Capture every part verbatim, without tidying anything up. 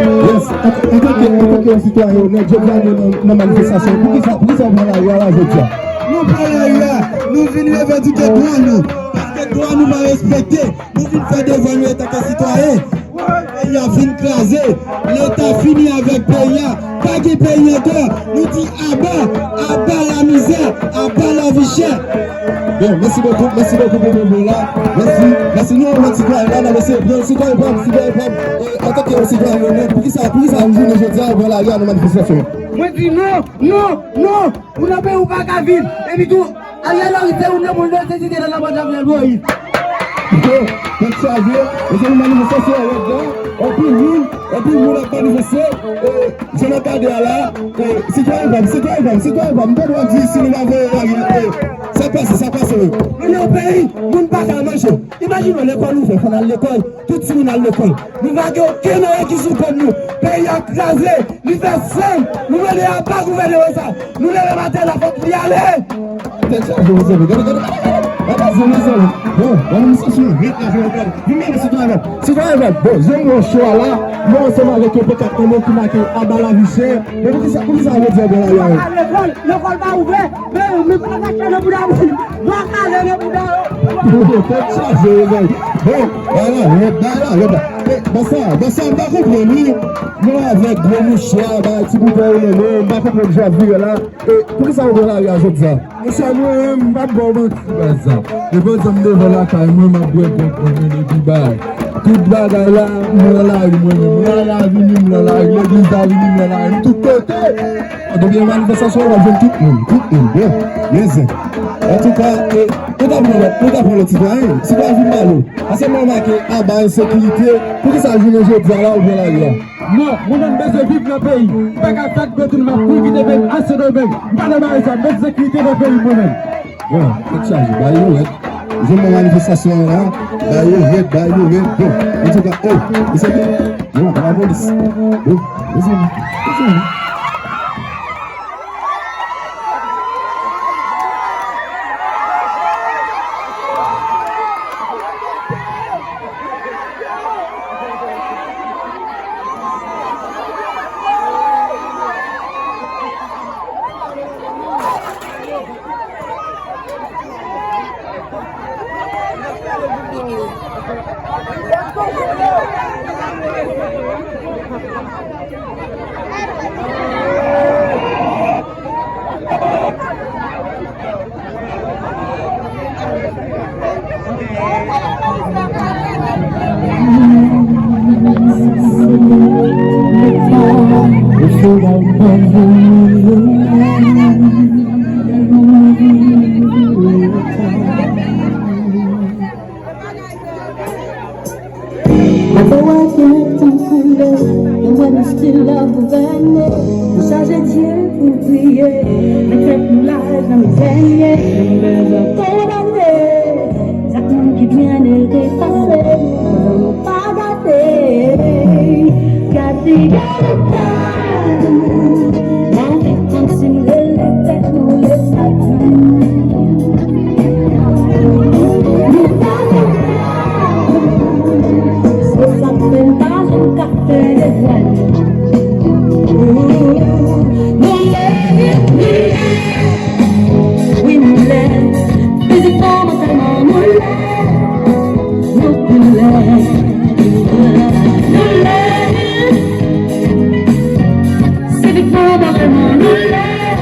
Yes, antanke, antanke yon sitwayen onèt, jodi a nou nan, nan manifestasyon. Poukisa, poukisa w pran lari a la jodi a? Nou pran lari a, nou vin revandike dwa nou. Paske dwa nou pa respekte. Nou vin fè devwa nou antanke sitwayen. Peyi a fin kraze. Leta fini avèk peyi a. Pa gen peyi ankò. Nou di aba, aba lamizè, aba lavi chè. Bon, mèsi bokou, mèsi bokou pou bon mo la. Mèsi, mèsi. Nou, yon lòt sitwayen la, n ap eseye pran sitwayen pa m, sitwayen pa m. E, antanke yon sitwayen onèt, poukisa, poukisa jounen jodi a, ou pran lari a nan manifestasyon? Mwen di non, non, non. Ou nan peyi ou pa ka viv. Epi tou, Ariel Henry se youn nan moun nesesite nan lanmò Jovenel Moïse. Yo, tèt chaje, e se yon manifestasyon rèd la. Anpil moun, anpil moun ap manifeste. E, jan n ap gade a la, e, sitwayen pa m, sitwayen pa m, sitwayen pa m, m pa dwe di si nou pa voye lari, e, sa pase, sa pase, wi. Nou nan yon peyi, moun pa ka manje. Imajine w, lekòl ouvè, fò n al lekòl. Tout timoun al lekòl. Nou pa gen okenn anyen ki sou kont nou. Peyi a kraze. Li fè sann. Nou mande aba gouvènman sa. Nou leve maten la, fòk li ale. Tèt chaje, mezanmi. Gade, gade, gade, gade. Gade, gade, mezanmi. Bon, bon, misye sou rit la, gade. Vin gade sitwayen. Sitwayen, bon, jan m wè cho a la, mwen ansanm avèk yon pankart nan men ki make aba lavi chè. Men poukisa, poukisa yo di anba la, yo? Lekòl, lekòl pa ouvè. Men, men pa kache nan bouda moun. Bwa kale nan bouda yo. Tèt chaje, mezanmi. Bon, bagay la rèd, bagay la rèd. E, bon sa, bon sa, m pa konprann, wi. Nou avèk gwo mouchwa, bagay ti boutèy nan men, m pa konprann jan ap vire la. E, poukisa ou pran lari a jodi a? Monchè, mwen menm, m p ap ba w manti, baz. Depi yon jan m devan lakay mwen, m ap bwè gwòg mwen, men depi bay. Tout bagay la, m nan lari mwen menm. Rara vini, m nan lari. Legliz la vini, m nan lari. M tout kote. Depi yon manifestasyon, w ap jwenn tout moun. Tout moun. Bon, men zen. Antouka, e, nou ta pran lòt, nou ta pran lòt sitwayen. Sitwayen vin pale. Ansanm nou make aba ensekirite. Poukisa jounen jodi a la, ou pran lari a? Non, mwen menm bezwen viv nan peyi. M pa ka fèt gwo toune m ap kouri kite peyi m a Sendomeng. M pa nan bagay sa, m bezwen sekirite nan peyi m mwen menm. Bon, tèt chaje, bagay yo rèd. Jan m wè manifestasyon an la, bagay yo rèd, bagay yo rèd. Bon, antouka, oh, mesye, bon, lapolis. Bon, mezanmi, mezanmi. Sila gouvène, nou chaje Dye pou n priye. Men tèt nou laj nan mizè n ye, nou bezwen kondane. Zak moun ki byen e efase, nou pa gate. Gade, gade, gade. Mande konn si m rele tèt nou le satou. Nou pa gate. Se sa k fè n pa janm ka fè devwa nou. Nou leve, nou leve. Wi, nou leve. Fizikman, mantalman, nou leve. Nou leve. Nou leve. Sivitman, mantalman, nou leve.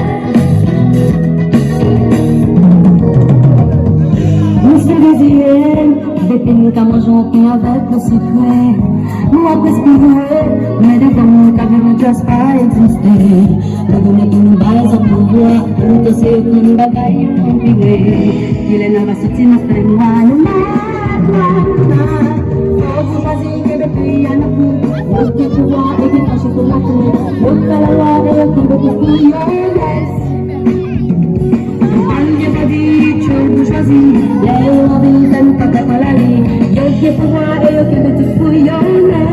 Nou se reziye, depi n ka manje yon pen avèk yon sikre. Nou ap respire, men devan moun ka viv yon tras pa egziste. Nou tounen pou nou bay zòt pouvwa, pou nou te se yo ki nou bagay yo anpile. Kilè n a va soti nan fènwa, nou mèt, nou mèt, nou mèt. Fòk nou chwazi kenbe peyi a nan kou. Yo gen pouvwa e gen fache pou lakou. Yo fè lalwa e yo kenbe pou yo lès. Yo pa gen pati, tchoul pou chwazi. Lè yo anvi fè n pa ka pran lari. Yo gen pouvwa e yo kenbe tout pou yo lès.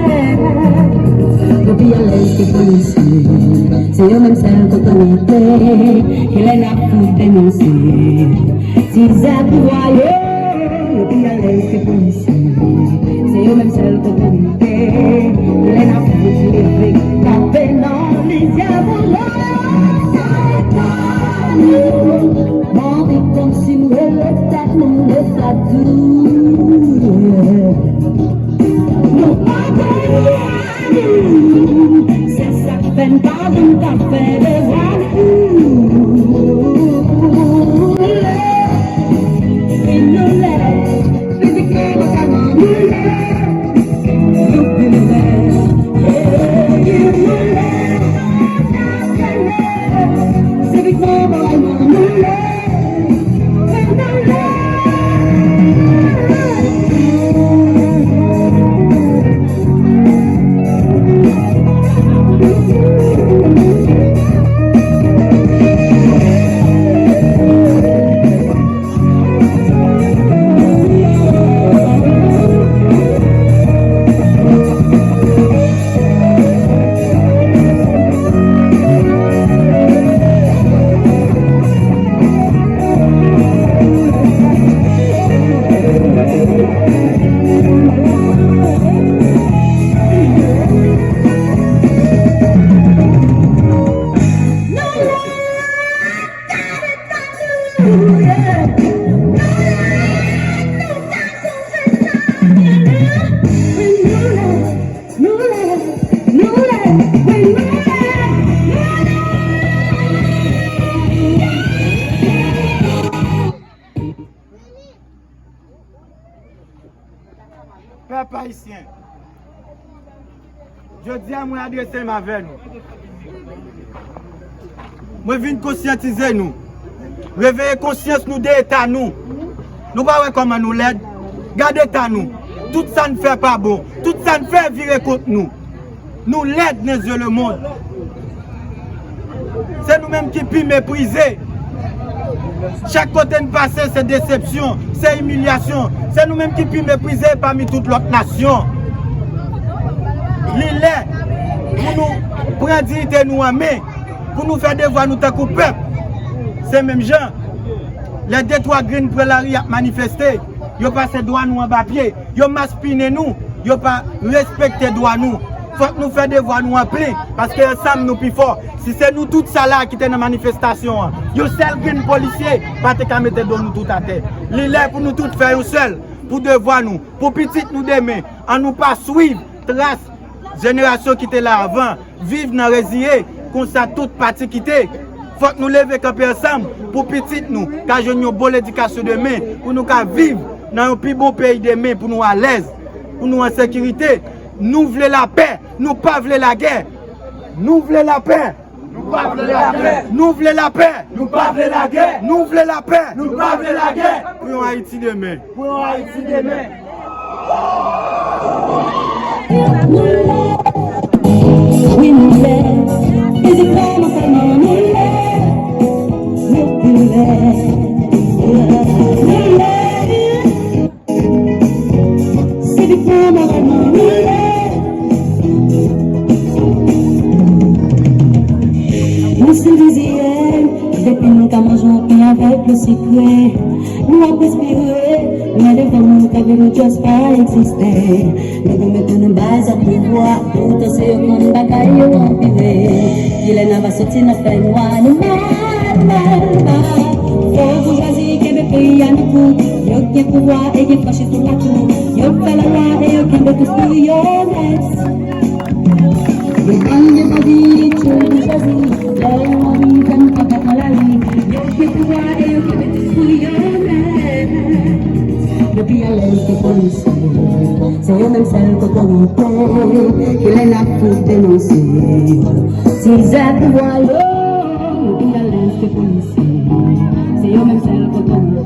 Yo pi alèz ke polisye. Se yo menm sèl k otorite. Kilè n ap fout denonse? Ti zak pouvwa yo. Yo pi alèz ke polisye. Se yo menm sèl k otorite. Lè n ap fout leve kanpe nan lizyè pou lòt. Mande konn si m rele tèt nou le satou. Nou pa peye. Se sa k fè n pa janm ka fè devwa nou. Si nou lè, fizikman, mantalman, nou lè. Nou vin lè. Ey, nou lè. Sivitman, mantalman, nou lè. Pèp ayisyen, jodi a mwen adrese m avè nou. Mwen vin konsyantize nou. Reveye konsyans nou de eta nou. Nou pa wè kòman nou lèd? Gade eta nou. Tout sa n fè pa bon. Tout sa n fè vire kont nou. Nou lèd nan zye lemonn. Se nou menm ki pi meprize. Chak kote n pase, se desepsyon, se imilyasyon. Se nou menm ki pi meprize pami tout lòt nasyon. Li lè pou nou pran diyite nou an men, pou nou fè devwa nou tankou pèp. Se menm jan, lè de twa grenn pran lari ap manifeste, yo pase dwa nou anba pye. Yo maspinen nou, yo pa respekte dwa nou. Fòk nou fè devwa nou an plen, paske ansanm nou pi fò. Si se nou tout sa la ki te nan manifestasyon an, yon sèl grenn polisye pa te ka mete do nou tout atè. Li lè pou nou tout fè yon sèl, pou devwa nou, pou pitit nou demen. Ann nou pa swiv tras jenerasyon ki te la avan, viv nan reziye, konsa tout pati kite. Fòk nou leve kanpe ansanm pou pitit nou ka jwenn yon bon ledikasyon demen, pou nou ka viv nan yon pi bon peyi demen, pou nou alèz, pou nou an sekirite. Nou vle lapè, nou pa vle lagè. Nou vle lapè. Nou pa vle lagè. Nou vle lapè. Nou pa vle lagè. Nou vle lapè. Nou pa vle lagè. Pou yon Ayiti demen. Pou yon Ayiti demen. Wi, nou lèd. Fizikman, mantalman, nou lèd. Nou pi lèd. Nou lèd. Sivitman, moralman, nou lèd. Nou se vizyè, depi nou ka manje yon pen avèk le sikre. Nou ap respire, men devan moun ka vin nou just pa egziste. Nou konn mete nou baz ak pouvwa, poutan se yo konn bagay yo anpire. Kilè n a va soti nan fènwa, nou mal, mal, mal. Fò boujwazi kenbe peyi a nan kou. Yo gen pouvwa e gen franchis toupatou. Yo fè lalwa e yo kenbe tout pou yo nèt. Yo ban gen bandi, tchoul boujwazi. Lè yo anvi fè nou pran tèt nan lari. Yo gen pouvwa e yo kenbe tout pou yo nèt. Yo pi alèz ke polisye. Se yo menm sèl k otorite. Kilè n ap fout denonse. Tizè pouvwa yo. Yo pi alèz ke polisye. Se yo menm sèl k otorite.